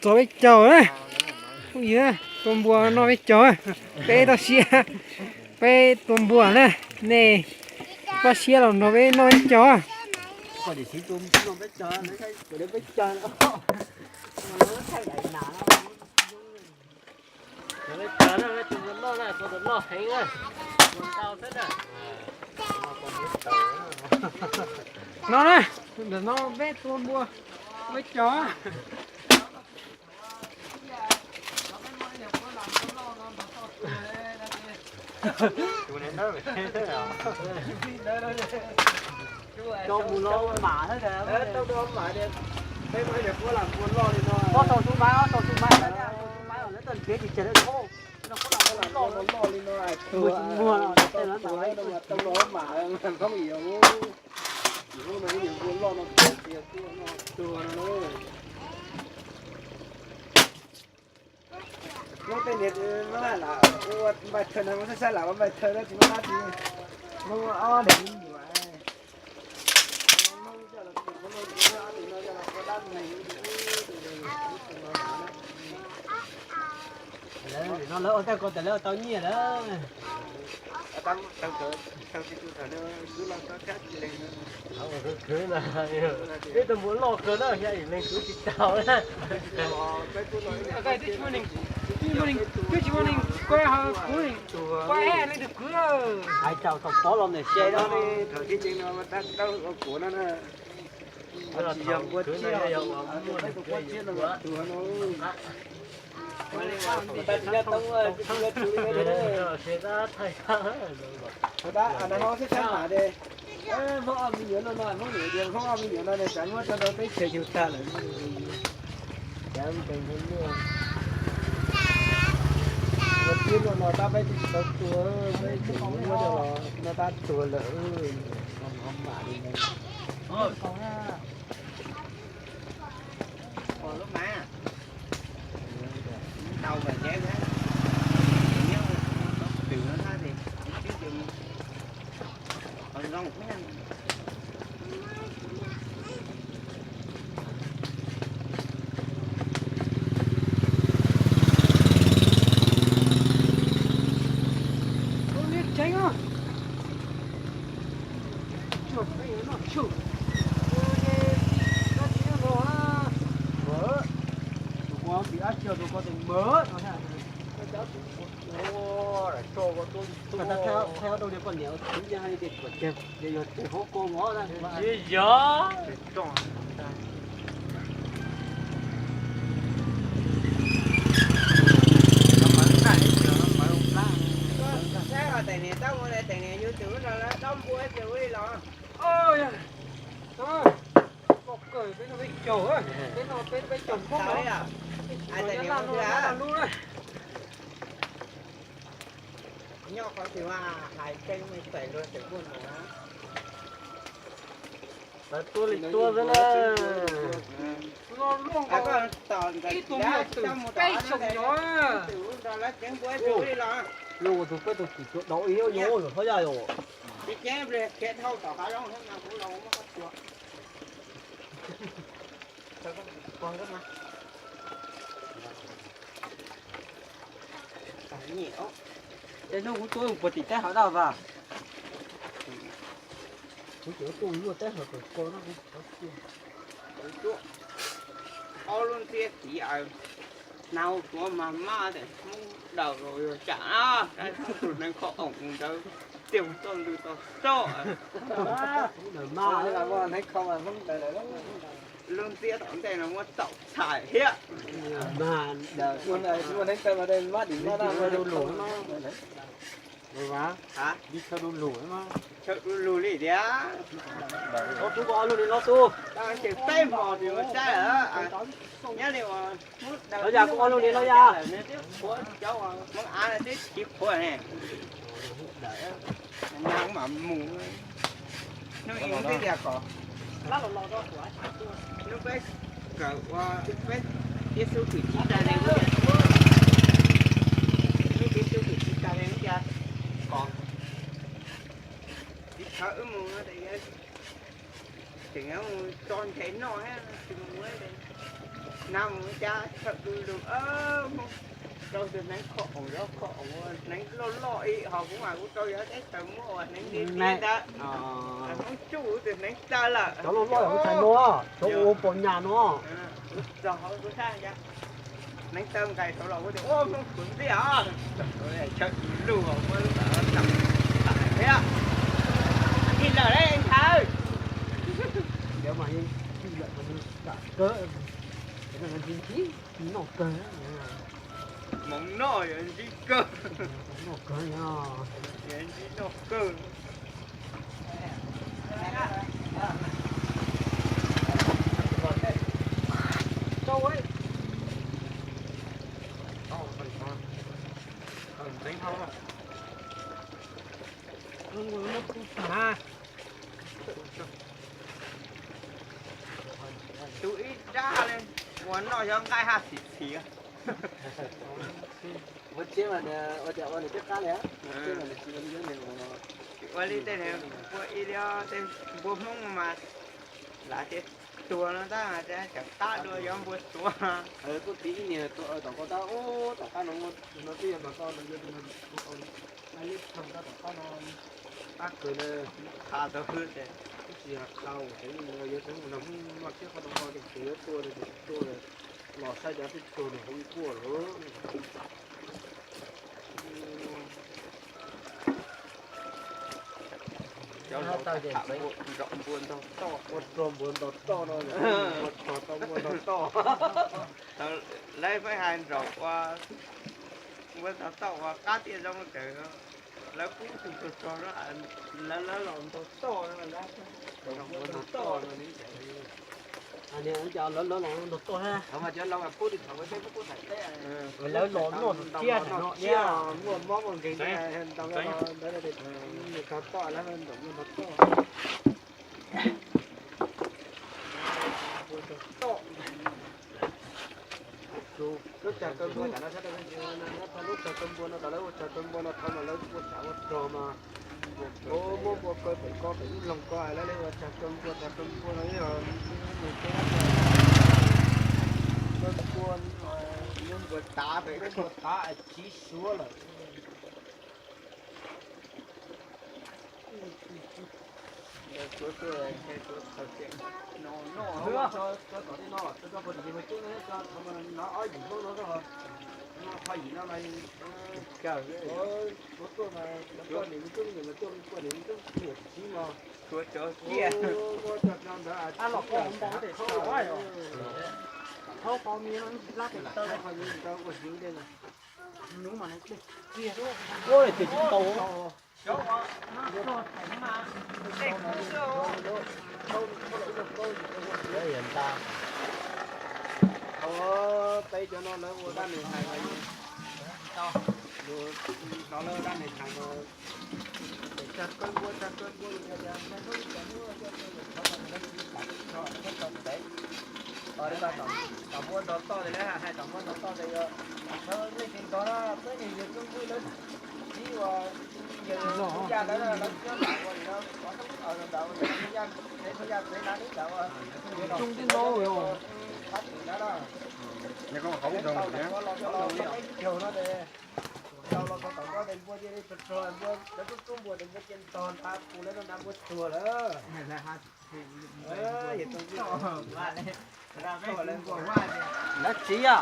Txog peb caug na, phooj ywg, tua npua noj peb caug, peb toj siab, peb tua npua na, nej pab siab los nrog peb noj peb caug. No na, ntawm no peb tua npua peb caug. Ob tau tus mas, ob tau tus mas, ob tau tus mas, lawv tau nrhiav tsis tseg lawm. Loj li no, tau los mas, Hmoob yus, yus loj no, tuag no. Muab tej niag lam ua npais thawj no, muab saib saib lam ua npais thawj no tsis muaj dab tsi. Muab ob daim me nyuam. Lawv no lawv ua tag ko tas lawv tau nyiaj lawm. Peb tus npua loj kawg na, yog leej twg tsis tau na. Twb tsis muaj neeg kuaj, ho kuv kuaj leej twg kwv. Hais tau thaum pom los ntawm se no, thaum tib neeg no tab ua kuv no na. Tsis yog npua tsiab, yog ua muaj npua tsiab no mas tuag no. Tab sis yog tau ua kuv tsis yog tsis li no. Tab sis no Hmoob xwb tshab mam de. Hmoob ob me nyuam no no, Hmoob niam tias Hmoob ob me nyuam no ne, xav muab rau rau teb chaws yug tag lawm. Cov npeeg ua luaj, ua tib luaj no tab peb twb tsis tau tua, peb tseem muab coj los no tab tuag lawm. Mam li no. Lub mas tau mas nyob twm no tab sis twb zoo. Tus ko tim ab tsi tus ko tes mawd no. Thaij ob rau li poj niam txiv yog hais tias tsuam ceg, yog ceg hauv koj mov na. Yog. Saib ho tes niam tab mus tes niam yug tus no lawv dob npua tus li los. Peb noj peb caug, peb noj peb caug Hmoob no. Tes niam laj lub laj lub na. Nyob qhov twg mas hais tseeb me pem luag twm muaj mus. Lawv tua li tua xwb na. Ib tug muaj twm peb xyoos yom. Luag ua tus peb tug twm tuaj dau ib ob nyuag lawm hov yaj yom. Tej hnub kuv tuaj puag tim teb hov daj vas. Kuv cov tuaj luaj teb hov kom ko no. Ob lub ntxiab tiv aws, nau tuav mas maj tes Hmoob daws los yog tsam na, tus neeg kho oom ntawd tiag txoj lw tau soj. Lub ntxiab tom ntej no muab txaum txhais thiab. Chaw du lug li tiag. Ces peb hmos tis ua saib lawm. Nyob li los yog kuv ua lug li los yog. Hmoob av twb chiv qhuav ne. Nag mam mus. Hnub ib hnub twb tias kom, hnub peb kawm ua peb Yexus Khrist tsis tag li, hnub Yexus Khrist tsis tag li cia kom tsis thawv wb mus. Tseem tso ntses noj thiab, tsis mus li. Nag mus cas tshawm du lug, Hmoob rau tus hneev kho oos, yuav kho oos hneev loj loj ib ho kuv mas kuv rau yuav teb chaws muab ua hneev nti nti ntawd. Hmoob tsuj tus hneev tawg lawm. Cov loj loj kuv txhais no, cov ua pom nyas no. Txog hauv kuv sab, hneev tawg nqaim saud los kuv tias ua Hmoob kuv ntxiaj os. Tshawm du lug muab lub ntawd tau thiab. Tig lawm lauj ntshaw. Cov mas yeej tig lawm, kam kawg, ntsib noj kawg. Hmoov noj yuav ntsib kawg. Noj kawg, yuav ntsib noj kawg. Tus ib dab li, ua noj xyov nqaij haj xim xim. Ua tsiab mas nws ua cas ua nws twb qab li, tsiab mas nws tsis ua li nws. Ua li tej ua ib li tej npua Hmoob mas lav tias tuag no tab mas tseem qab dua xyov npua tuag. Kuj tiv ib niag tuag tom ko tab, tom qab no no twb yog tom ko no yog tus no, tus no tab tom qab no, qab kawg na. Qha tau hwb tias, twb tsis yog qha ua tsev, yuav tsev mus nrog Hmoob noj tsiab qhov tom ko ces yuav tuag ces tsis tuag, los saib cas twb tuag nws hauv nkuaj lawm. Cov laus tham npua nrog toj, ua rog npua nrog toj no, ua rog tau npua nrog toj. Lawv pheej hais nraum ua npua nrog toj ua qab tiaj zoo kawg. Lawv pub tus tog rog no, lawv lawv los nrog toj no, npua nrog toj no. Cov lawv los nrog toj, cov laus pub li thaum ua teb pub thaum teb, lawv los noj tsiab no, muaj mob muaj nkeeg, ntawd nws tog toj lawv nraum npua nrog toj. Lub tsag kaw npua, lub tsag kaw npua no, lawv ua tsag kaw npua no thaum mas lawv ua tsam ua rog mas, muab npua kaw pem ko pem ib loog ko, lawv ua tsag kaw npua, tsag kaw npua no yog npua tav pem, npua tav tsiv suav lawm. Tso tom tej no, tso tso pov tim no, tso tso pov tim no, tso thaum no ob yim Hmoob no, no qhov yim no mas, tuaj mas, tuaj niam me tub, niam me tub, niam me tub, niam txiv mas, tuaj cov ciaj, tuaj cov ntawd, los koj ntawd, thaub qhov mi lab tes taw, qhov mi ntawd ua hnyuv li. Ua li tias tsis tau. Yog nta. Hauv peb cov no lawv ua dab neeg hais, hnov lawv dab neeg hais no, tsag kaw npua, tsag kaw npua, tom npua nrog toj tias lawv hais tom npua nrog toj tias yog, lawv nej tsis nrog na, peb niag yawg tub nkuj lawv txiv uas yawg Tub Yaj lawv, lawv nyob nram ua li no, nram ua li no, Tub Yaj tsev, Tub Yaj tsev na, nram ua li no, qab twm na, tau los tau los tau peb caug no ces, tau los tau tom ko ces npua cia li rog rog, npua lawv tub tub npua ces npua cia li tog nrad, pus lawv nrad npua tuag lawm. Lawv txiv os.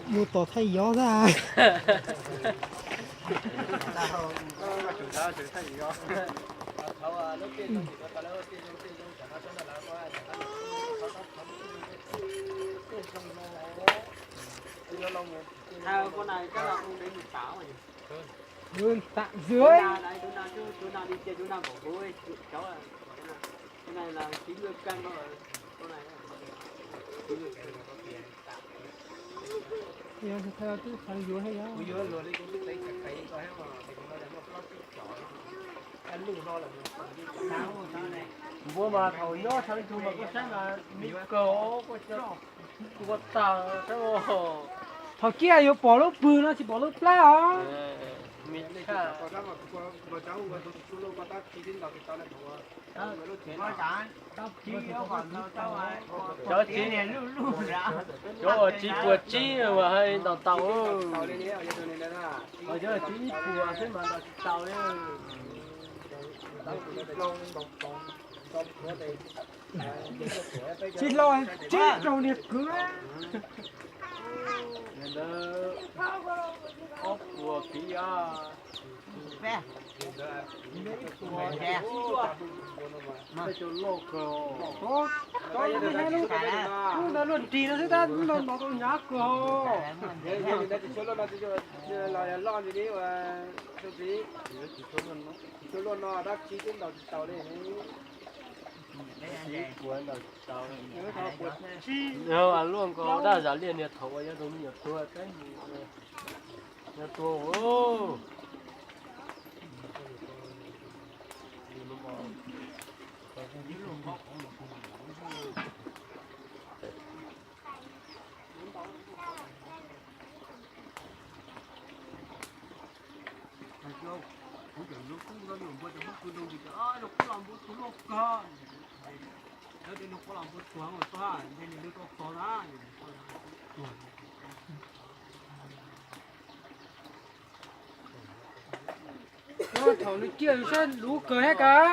Mus tom thaij yov ntag. Tạm dưới. Yog thầy twb thầy yuav hay yog? Npua mas thaum nyob sab ntsug mas koj saib mas me kawg, koj coj tua tag saib. Thaum ciaj yuav pom lub pwg no tsis pom lub plab os. Cov tsis, cov uas tsis puas tsib mas hais ntaus tau. Cov tsis ib puas xwb mas ntaus tsis tau li. Tsis los tsib rau niag kwv. Ob puas kiv os. Lub ntawd luaj nrig no xwb tab lub no ntau tau hnyav kawg. Luaj no dab tsi twb ntaus tsis tau li. Luaj nkaus dab zam liaj niag thaum uas yog tus me nyuam tuag, yog tuag. Thaum nws ciaj saib luv kawg thiab kav.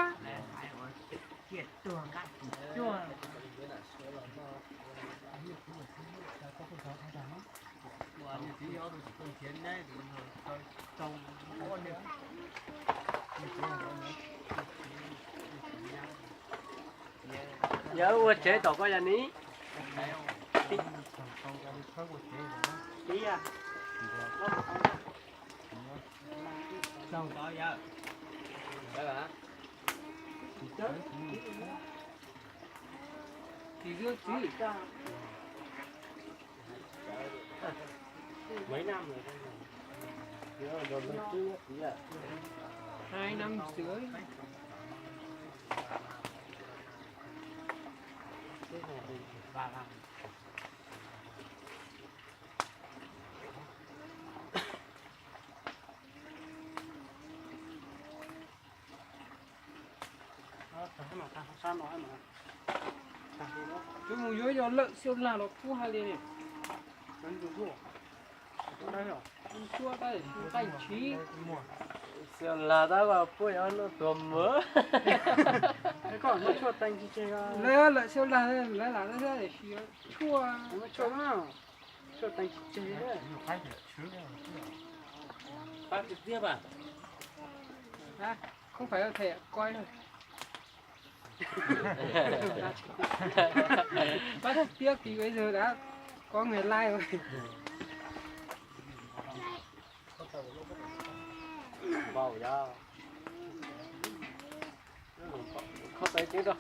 Yog ua tsev tom koj yog ni. Mus yuav yog lawm xiab lag los kub hais li. Xiab lag tab puab yuav noj tuag mawv. Lawm xiab lag lawm lam tshuaj. Không phải thầy coi thôi. Bác tiếp thì bây giờ đã có người like rồi. Npau yog kho tais cev rau.